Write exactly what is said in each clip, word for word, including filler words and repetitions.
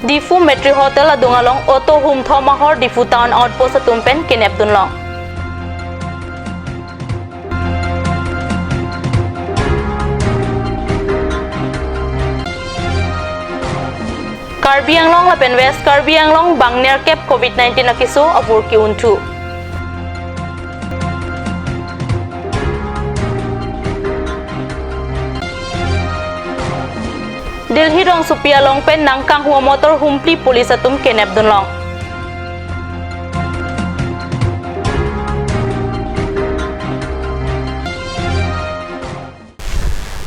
Diphu Matri Hotel adung along auto humthom ahor Diphu Town Outpost atum pen kenep dunlong. Karbi Anglong lapen West Karbi Anglong bang nerkep covid nineteen akeso abur ki-unthu. Delhi rongsopi along pen nangkanghu amotor humpli police atum kenep dunlong.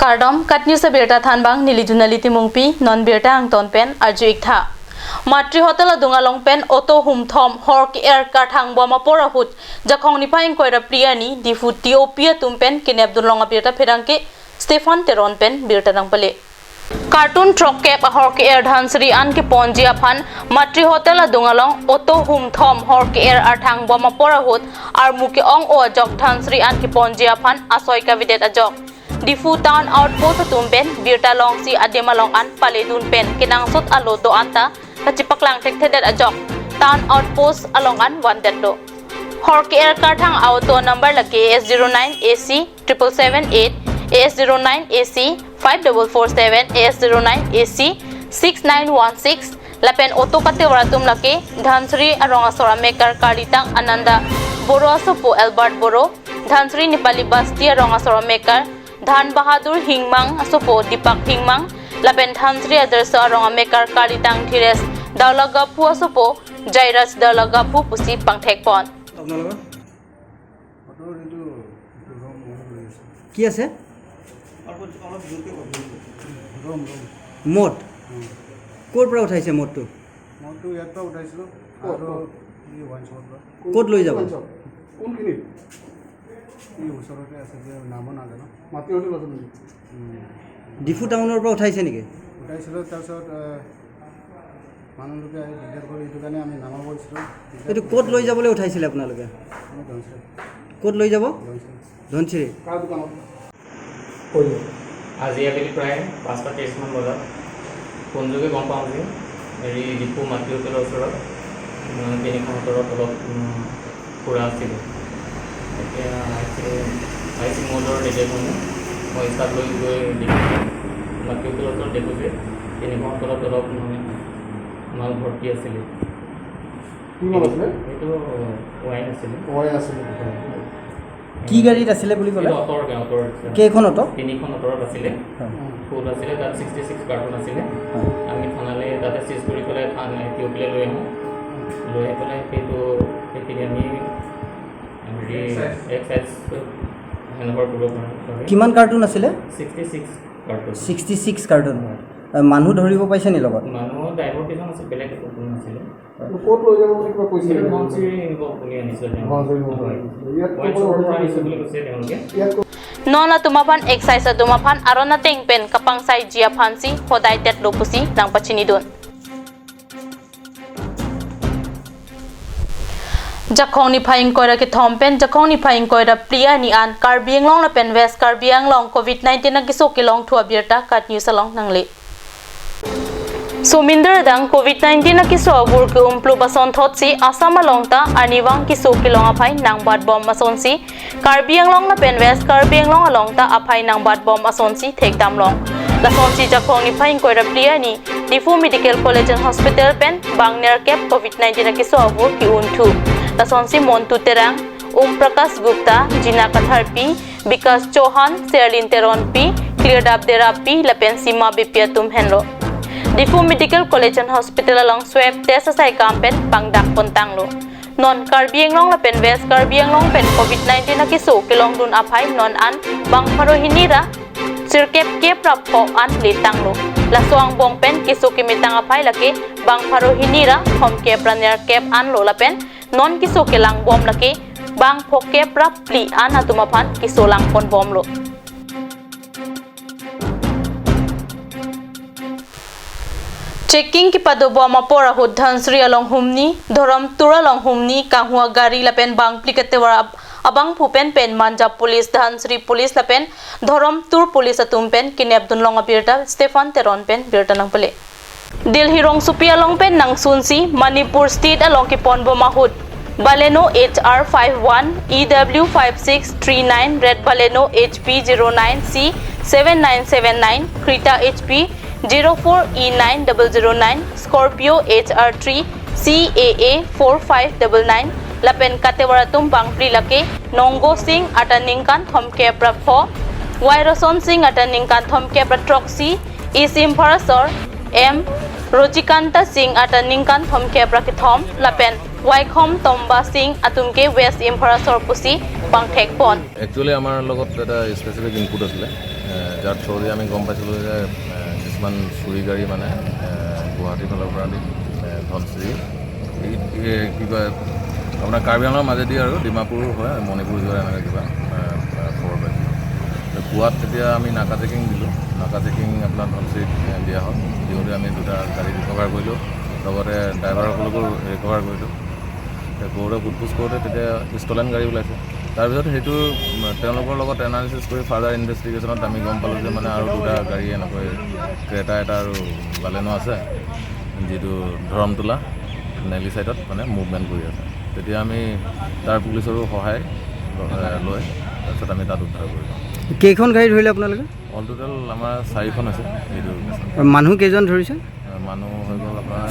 Kardom, KAT News abirta thanbang neli Junali Timungpi, non birta angton pen arju-ik tha. Matri Hotel adung along pen auto humthom hor ke-er karthang bom apor ahut Jakhong niphai ingkoi ra phli arni Diphu T O P atum pen kenep dunlong abirta pherangke Stephen Teron pen birta nangpale. Kartun throkkep ahor ke-er Dhansiri an keponji aphan Matri Hotel adung along auto humthom hor ke-er arthang bom apor ahut armu ke-ong-o ajok Dhansiri an keponji aphan asoi kavedet ajok Diphu Town Outpost atum pen birta longsi adim along an paledun pen kenangsot alo do-an ta kachepaklang thekthedet ajok Town Outpost along an vandetlo. Hor ke-er karthang auto number lake A S zero nine A C triple seven eight, A S zero nine A C five double four seven, A S zero nine A C six nine one six, lapen auto katevar atum lake Dhansiri arong asor amekar karlitang Ananda Boro asopo Albert Boro, Dhansiri Nepali Basti arong asor amekar Dhan Bahadur Hingmang asopo Deepak Hingmang, lapen Dhansiri Adarsha arong amekar karlitang Dhires Daulagaphu asopo Jairaj Daulagaphu pusi pangthekpon. আপোনালোকৰ? মটৰ এইটো, এইটো ৰং মহৰ হৈ আছে। কি আছে? অলপ, অলপ জোৰকে কওক। ৰং, ৰং। মদ? উম। ক'ৰ পৰা উঠাইছে মদটো? মদটো ইয়াৰ পৰা উঠাইছিলোঁ। ক'ত, আৰু ক'ত? এই ৱাইন শ্বপৰ পৰা। কোন, ক'ত লৈ যাব? Wine shop? কোনখিনিত? এই ওচৰতে আছে যে নামো নাজানো। মাটি হোটেল আছে নেকি? উম। ডিফু টাউনৰ পৰা উঠাইছে নেকি? উঠাইছিলোঁ, তাৰপিছত, এ, মানুহলোকে আহি দিগদাৰ কৰে, এইটো কাৰণে আমি নামাব দিছিলোঁ। এইটো ক'ত লৈ যাবলৈ উঠাইছিলে আপোনালোকে? আমি ধনশিৰি। ক'ত লৈ যাব? ধনশিৰি। ধনশিৰি। কাৰ দোকানত? কৈ দিয়ক। আজি আবেলি প্ৰায় পাঁচটা ত্ৰিশ মান বজাত ফোনযোগে গম পাওঁ যে হেৰি ডিফু মাতৃ হোটেলৰ ওচৰত, উম, তিনিশ সোতৰত অলপ, উম, খুৰা আছিলে। এতিয়া আই চি, আই চি মদৰ ডিটেইলছসমূহ মই ষ্টাফ লৈ গৈ দেখিছোঁ। মাতৃ হোটেলৰ ওচৰত দেখোঁ যে তিনিশ সোতৰত অলপ, উম, মাল ভৰ্তি আছিলে। কি মাল আছিলে? এইটো ৱাইন আছিলে। ৱাইন আছিলে। হয়। কি গাড়ীত আছিলে বুলি ক'লে? এইটো অট'ৰ, অট'ৰ আছিলে। কেইখন অট'? তিনিখন অট'ত আছিলে। হয়। ফুল আছিলে, তাত ছিক্সটি ছিক্স কাৰ্টুন আছিলে। হয়। আমি থানালৈ তাতে চিজ কৰি পেলাই থানা টি অ' পিলৈ লৈ আহোঁ। লৈ আহি পেলাই সেইটো, সেইখিনি আমি হেৰি এক্সাইজ হেণ্ডঅভাৰ কৰিব পাৰোঁ। কিমান কাৰ্টুন আছিলে? Sixty six carton. Sixty six carton. হয়। এ, মানুহ ধৰিব পাইছে নি লগত? মানুহ ড্ৰাইভাৰ কেইজন আছিল, বেলেগ কোনো নাছিলে। ক'ত লৈ যাব বুলি কিবা কৈছিলে? এইটো ধনশিৰি নিব বুলি আনিছিলে তেওঁ। ধনশিৰি নিব বুলি হয়। আনিছিলে। ইয়াত ৱাইন শ্বপৰ পৰা আনিছে বুলি কৈছে তেওঁলোকে। ইয়াত ক'ত? Non atum aphan excise atum aphan aron ateng pen kapangsaiji aphansi hodai detlo pusi nangpachinidun. Jakhong niphai ingkoi ra kethom pen Jakhong niphai ingkoi ra phli arni an Karbi Anglong lapen West Karbi Anglong covid nineteen akeso kelongthu abirta KAT News along nangle. Somindar adang covid nineteen akeso abur ke-umplup asonthotsi Assam along ta arnivang keso kelong aphai nangbatbom asonsi Karbi Anglong lapen West Karbi Anglong along ta aphai nangbatbom asonsi thekdamlong. Lasonsi Jakhong niphai ingkoi ra phli arni Diphu Medical College and Hospital pen bang nerkep covid nineteen akeso abur ke-unthu. Lasonsi Montu Terang, Om Prakash Gupta, Jina Katharpi, Bikash Chauhan, Serlin Teronpi, Klirdap Derapi lapen Sima Beypi atum henlo. Diphu Medical College and Hospital along swab test asai kam pen pangdak pontanglo. Non Karbi Anglong lapen West Karbi Anglong pen covid nineteen akeso kelongdun aphai non an bang pharo hini ra sirkep kep ra pho an letanglo. Laso angbong pen keso kemetang aphai lake bang pharo hini ra thomkep ra nerkep anlo lapen non keso kelangbom lake bang phokep ra phli an atum aphan keso langponbomlo. Checking kepadobom apor ahut Dhansiri along humni, Dhorom Tur along humni, kanghu agari lapen bang phli katevar ab-, abangphu pen pen Manja Police, Dhansiri Police lapen Dhorom Tur Police atum pen kenep dunlong abirta Stephen Teron pen birta nangpale. Delhi rongsopi along pen nangsunsi Manipur State along keponbom ahut Baleno H R five one, E W five six three nine, Red Baleno H P zero nine C seven nine seven nine, Creta H P zero four E nine double zero nine, Scorpio H R three C A A four five double nine, lapen katevar atum bangphli lake Nongo Singh ata ningkan thomkep ra pho, Wai Roson Singh ata ningkan thomkep ra throksi, East Imphal asor, M Rojikanta Singh ata ningkan thomkep ra kethom, lapen Waikhom Tomba Singh atum ke West Imphal asor pusi bangthekpon. Actually আমাৰ লগত এটা specific input আছিলে, এ, যাৰ থ্ৰুদি আমি গম পাইছিলোঁ যে, এ, কিছুমান চুৰি গাড়ী মানে, এ, গুৱাহাটীৰ ফালৰ পৰা আনি, এ, ধনশিৰি, এই, এই, কি কয়, আপোনাৰ কাৰ্বি আংলঙৰ মাজেদি আৰু ডিমাপুৰ হৈ মণিপুৰ যোৱা এনেকৈ কিবা, এ, এ, খবৰ পাইছিলোঁ। তো পোৱাত তেতিয়া আমি নাকা চেকিং দিলোঁ, নাকা চেকিং আপোনাৰ ধনশিৰিত, এ, দিয়া হ'ল। দিওঁতে আমি দুটা গাড়ী ৰিকভাৰ কৰিলোঁ, লগতে ড্ৰাইভাৰসকলকো ৰিকভাৰ কৰিলোঁ। তে কৰোঁতে সোধ পোছ কৰোঁতে তেতিয়া ষ্টলেন গাড়ী ওলাইছে। তাৰপিছত সেইটো, উম, তেওঁলোকৰ লগত এনালিচিছ কৰি ফাৰ্ডাৰ ইনভেষ্টিগেশ্যনত আমি গম পালোঁ যে মানে আৰু দুটা গাড়ী এনেকৈ ক্ৰেটা এটা আৰু বালেনো আছে, যিটো ধৰমতোলা নেলি ছাইডত মানে মুভমেণ্ট কৰি আছে। তেতিয়া আমি তাৰ পুলিচৰো সহায়, এ, লৈ তাৰপিছত আমি তাত উদ্ধাৰ কৰিলোঁ। কেইখন গাড়ী ধৰিলে আপোনালোকে? অল টোটেল আমাৰ চাৰিখন আছে এইটো কেছত। আৰু মানুহ কেইজন ধৰিছে? এ, মানুহ হৈ গ'ল আপোনাৰ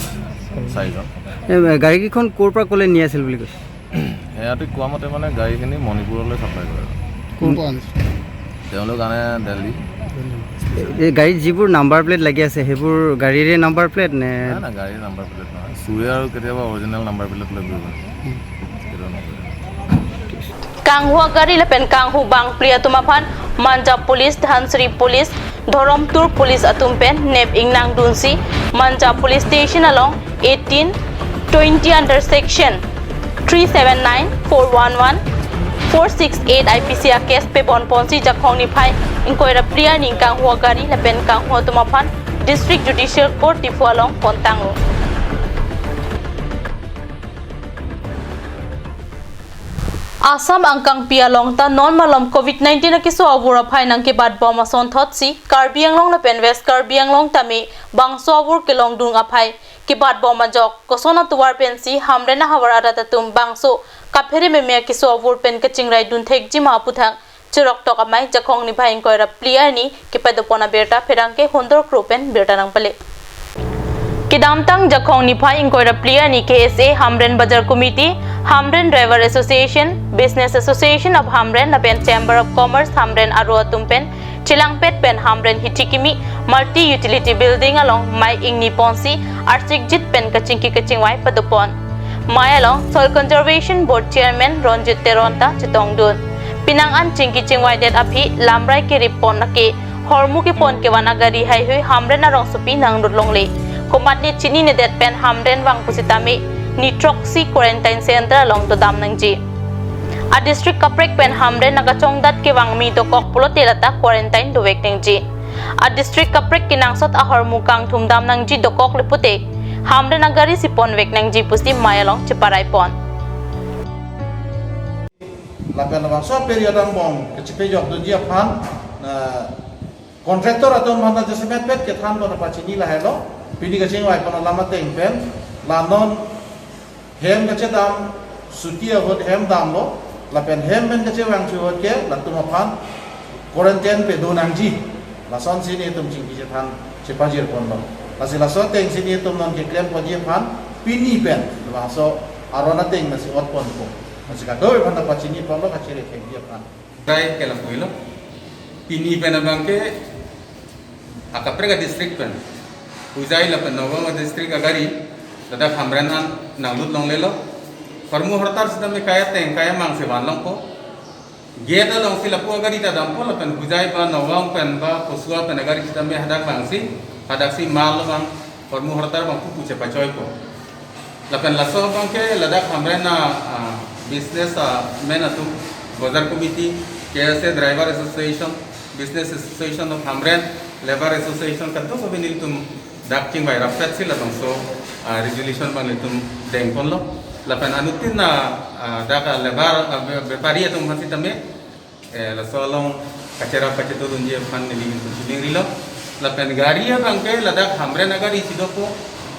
চাৰিজন। এই গাড়ীকেইখন ক'ৰ পৰা ক'লৈ নি আছিল বুলি কৈছে? সিহঁতে কোৱা মতে মানে গাড়ীখিনি মণিপুৰলৈ ছাপ্লাই কৰে। ক'ৰ পৰা আনিছে? তেওঁলোক আনে দেল্হি। এই গাড়ীত যিবোৰ নাম্বাৰ প্লেট লাগি আছে, সেইবোৰ গাড়ীৰে নাম্বাৰ প্লেট নে? নাই, নাই, গাড়ীৰ নাম্বাৰ প্লেট নহয়। চুৰে আৰু কেতিয়াবা অৰিজিনেল নাম্বাৰ প্লেট লৈ ঘূৰিব। সেইটো নহয়। Kanghu agari lapen kanghu bangphli atum aphan Manja Police, Dhansiri Police, Dhoromtur Police atum pen nep ingnang dunsi Manja Police Station along eighteen twenty under section three seven nine, four one one, four six eight I P C a case pebon ponsi Jakhong niphai ingkoi ra phli arni kanghu agari lapen kanghu atum aphan District Judicial Court Diphu along pontanglo. Assam angkangpi along ta non malom covid nineteen akeso avur aphai nangkebatbom asonthotsi Karbi Anglong lapen West Karbi Anglong tame bangso avur kelongdun aphai kebatbom ajok koson atovar pensi Hamren ahavar arat atum bangso kaphere meme akeso avur pen kachingrai dunthekji ma aputhak chiroktok amei Jakhong niphai ingkoi ra phli arni kepadopon abirta pherangke Hondor Kro pen birta nangpale. Kedamtang Jakhong niphai ingkoi ra phli arni K S A Hamren Bazar Committee, Hamren Driver Association, Business Association of Hamren lapen Chamber of Commerce Hamren aro atum pen chelangpet pen Hamren Hithikimi Multi Utility Building along mei ingni ponsi arsikjit pen kachingki kachingvai padopon. Mei along Soil Conservation Board Chairman Ronjit Teron ta chetongdun. Penang an chingki chingvaidet aphi lamrai kerip pon lake hormu kepon kevan agari haihui Hamren arongsopi nanglut longle. Komatne chininedet pen Hamren vang pusitame ni throksi quarantine center along dodam nangji. A district kaprek pen Hamren akachongdat kevangmi dokok pulote lata quarantine dovek nangji. A district kaprek kenangsot ahormu kangthumdam nangji dokok le pute Hamren agari si ponvek nangji pusi mei along cheparaipon. Lapen labangso period angbong kachepejok dunji aphan, na contractor atum aphan ta jasemet pet kethan pon apachini lahelo. Pini kachingvai pon alam ateng pen la non hem kachedam suti ahut hem damlo, lapen hem pen kachevangji ahut ke latum aphan quarantine pedo nangji. Lasonsi netum chingki chethan chepajir ponlo. Lasi laso atengsi netum non keklem ponji aphan pini pen labangso aron ateng nasi ot ponpo. Lasi kadokave aphan ta pachini ponlo kachere thekji aphan. Try ke lapuilo. Pini pen abangke akaprek a district pen Hojai lapen Nagaon district agari ladak Hamren an nanglut longlelo. Hormu hortar sitame kaya teng kaya mang si van longpo. Gate alongsi lapu agari ta dampo lapen Hojai ba Nagaon pen ba Kosua pen agari sitame hadak vangsi, hadaksi mal abang hormu hortar abang pupu chepachoipo. Lapen laso abangke ladak Hamren a, a, business a men atum, Bazar Committee, K S A Driver Association, Business Association of Hamren, Labour Association kadokave nelitum dak chingvai rappetsi labangso, a, resolution abang nelitum dengponlo. Lapen anuttin a, a, dak a labour, a, be-, bepari atum aphan sitame, eh, laso along kacherap kachetudunji aphan nelitum chiningrilo. Lapen gari abang ke ladak Hamren agari si dopo.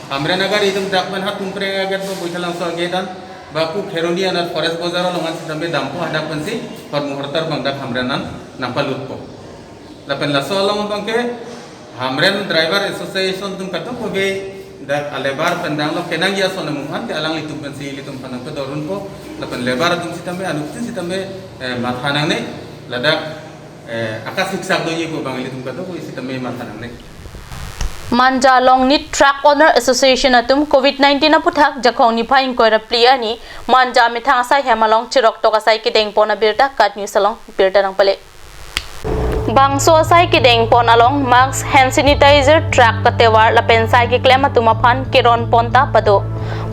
Hamren agari atum dak pen ha Tumpreng aget bo Baithalangso agedan. Ba ku Kheroni anat Forest Bazar along an sitame dampo hadak pensi, hor muhurtar abang dak Hamren an nangpalutpo. Lapen laso along abang ke Hamren Driver Association atum kadokave dak a-labour pen danglo kenangji ason amonit ke alanglitum pensi ilitum aphan nangpedorunpo. Lapen labour atum sitame anuttin sitame, eh, matha nangne ladak, eh, akasiksak doji pu abang ilitum kadokave sitame matha nangne. Manja Longnit Truck Owner Association atum covid nineteen aputhak Jakhong niphai ingkoi ra phli arni Manja amethang asai hem along chiroktok asai kedengpon abirta KAT News along birta nangpale. Bangso asai kedengpon along mask, hand sanitizer, truck katevar lapen sai keklem atum aphan keronpon ta pado.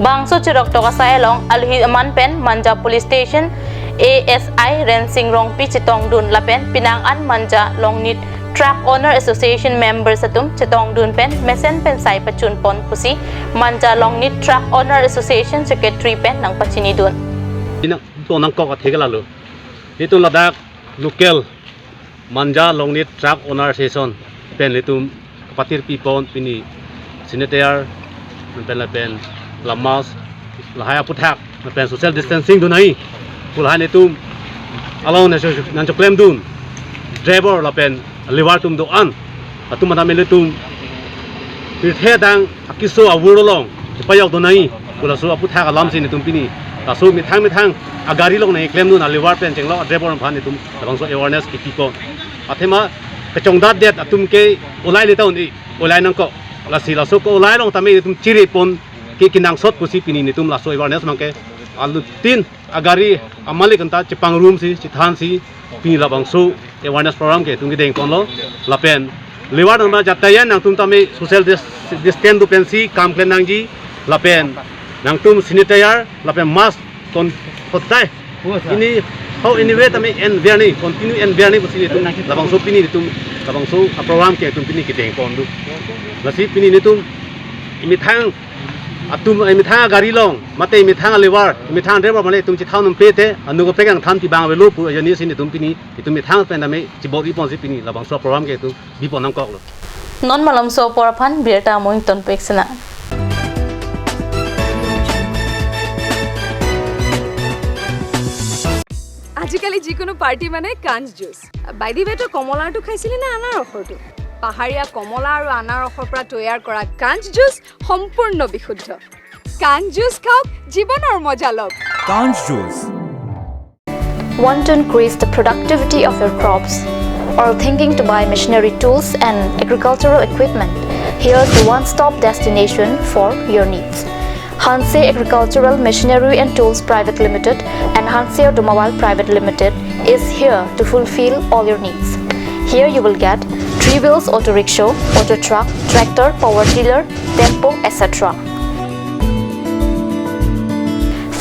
Bangso chiroktok asai along aluhi aman pen Manja Police Station A S I Rensing Rongpi chetongdun lapen penang an Manja Longnit Truck Owner Association members atum chetongdun pen mesen pen sai pachunpon pusi Manja Longnit Truck Owner Association Secretary pen nangpachinidun. Ina to nangkok athe ke lalo. Itum ladak local Manja Longnit Truck Owner Association pen ilitum kapatir pipon pini sanitizer pen lapen la mask lahai aputhak lapen social distancing dun nangji pu lahai nelitum along nangchok-, nangchoklem dun driver lapen labour atum do-an atum mata melitum pirthe adang akiso avur along chepajok dun nangji pu laso aputhak alam si nelitum pini laso methang methang agari along nangkeklem dun a-labour pen chenglo a-driver aphan nelitum labangso awareness kipipon. Athema kachongdatdet atum ke olai le ta un-e, olai nangkok. Lasi laso ke olai along tame nelitum chiripon ke kenangsot pusi pini nelitum laso awareness abang ke anuttin agari amalik anta chepangrumsi chethansi pini labangso awareness program ke nelitum kedengponlo. Lapen labour nangma jatayan nangtum tame social dis-, distance do pensi kam klem nangji lapen nangtum sanitizer lapen mask kon hotai. Ini how anyway tame en biar ni continue en biar ni pusi nelitum labangso pini nelitum labangso a-program ke nelitum pini kedengpon do. Lasi pini nelitum emethang atum, emethang agari along mate emethang a-labour, emethang driver mane nelitum chethang nangpe te, anu kaprek nangthan pi abang avelo pu ajoine si nelitum pini, nelitum emethang pen tame chibor-iponsi pini labangso program ke nelitum bipon nangkoklo. Non malomso apor aphan birta amoing tonpek sena. আজিকালি যিকোনো পাৰ্টি মানে কাঞ্চ juice. By the ৱে, তই কমলাৰটো খাইছিলি নে আনাৰসৰটো? পাহাৰীয়া কমলা আৰু আনাৰসৰ পৰা তৈয়াৰ কৰা কাঞ্চ জুচ সম্পূৰ্ণ বিশুদ্ধ। কাঞ্চ জুচ খাওক, জীৱনৰ মজা লওক। Kanch juice. Want to increase the productivity of your crops? Or thinking to buy machinery tools and agricultural equipment? Here's the one-stop destination for your needs. Hanse Agricultural Machinery and Tools Private Limited and Hanse Automobile Private Limited is here to fulfill all your needs. Here you will get three wheels auto rickshaw, auto truck, tractor, power tiller, tempo, et cetera.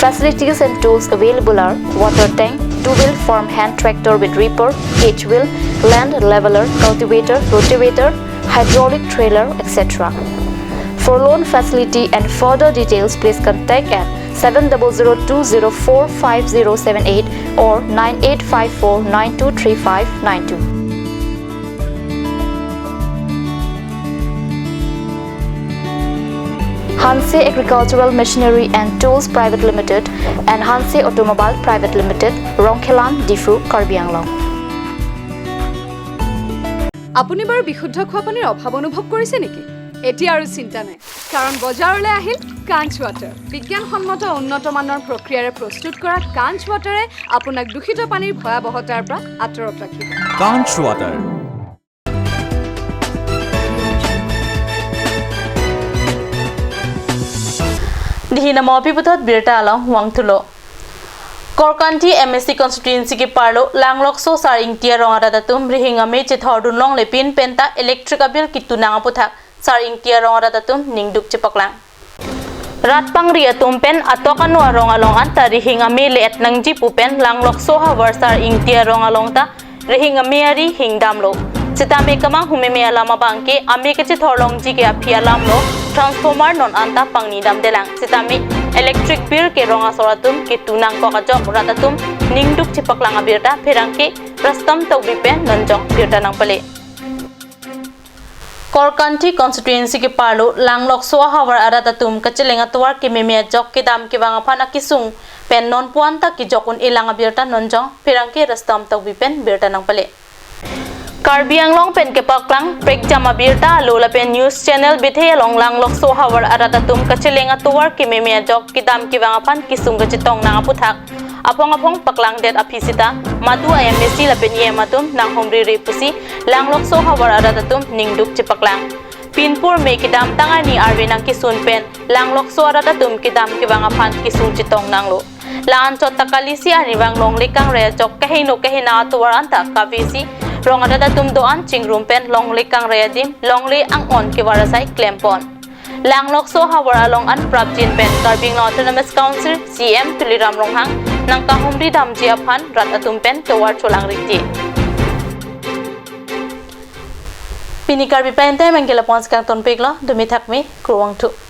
Facilities and tools available are water tank, two-wheel farm hand tractor with reaper, cage wheel, land leveler, cultivator, rotavator, hydraulic trailer, et cetera. For loan facility and further details, please contact at seven double zero two zero four five zero seven eight or nine eight five four nine two three five nine two. Hanse Agricultural Machinery and Tools Private Limited and Hanse Automobile Private Limited, Rongkhelan, Diphu, Karbi Anglong. আপুনি বাৰু বিশুদ্ধ খোৱা পানীৰ অভাৱ অনুভৱ কৰিছে নেকি? এতিয়া আৰু চিন্তা নাই, কাৰণ বজাৰলৈ আহিল কাঞ্চ ৱাটাৰ। বিজ্ঞানসন্মত উন্নত মানৰ প্ৰক্ৰিয়াৰে প্ৰস্তুত কৰা কাঞ্চ ৱাটাৰে আপোনাক দূষিত পানীৰ ভয়াৱহতাৰ পৰা আঁতৰত ৰাখিব। Kanch water. Dihina mo api puthot birta along vangthulo. Korkanthi M A C constituency keparlo Langlokso Sar Ingti arong arat atum rihing ame chethordun longle pin penta electric abill kitu nang aputhak Sar Ingti arong arat atum ningduk chepaklang. Rat pangri atum pen atok ano arong along anta rihing ame le-et nangji pu pen Langlokso havar Sar Ingti arong along ta rihing ame ari hingdamlo. Sitame kemang humeme alam abang ke ame kachethor longji ke aphi alamlo, transformer non anta pangni damdelang. Sitame electric bill ke rong asor atum kitu nangkok ajok rat atum ningduk chepaklang abirta pherangke Rustom Tokbi pen nonjong birta nangpale. Korkanthi constituency keparlo Langlokso ahavar arat atum kacheleng atovar kememe ajok kedam kevang aphan akesung pen non puan ta kejok un-e lang abirta non jong pherangke Rastam Tokbi pen birta nangpale. Karbi Anglong pen kepaklang prekjam abirta alo lapen news channel bithei along Langlokso ahavar arat atum kacheleng atovar kememe ajok kedam kevang aphan kesung kachetong nang aputhak aphong aphong paklangdet aphi sita madu a-MAC lapen EM atum nanghumri re pusi Langlokso ahavar arat atum ningduk chepaklang. Pinpur me kedamtang arni arve nangkesun pen Langlokso arat atum kedam kevang aphan kesung chetong nanglo. La-anchot ta kalisi arnivang longle kangrai ajok kaheno kahena atovar anta kavesi rong arat atum do-an chingrum pen longle kangrai adim longle ang-on kevar asai klempon. Langlokso ahavar along an prapjin pen Karbi Anglong Autonomous Council CEM Tuliram Ronghang nangkahumri damji aphan rat atum pen tovar cholang rikji. Pini Karbi Prime Time anke lapu-an si kangtonpiklo, dumi thakmi, kurvangthu.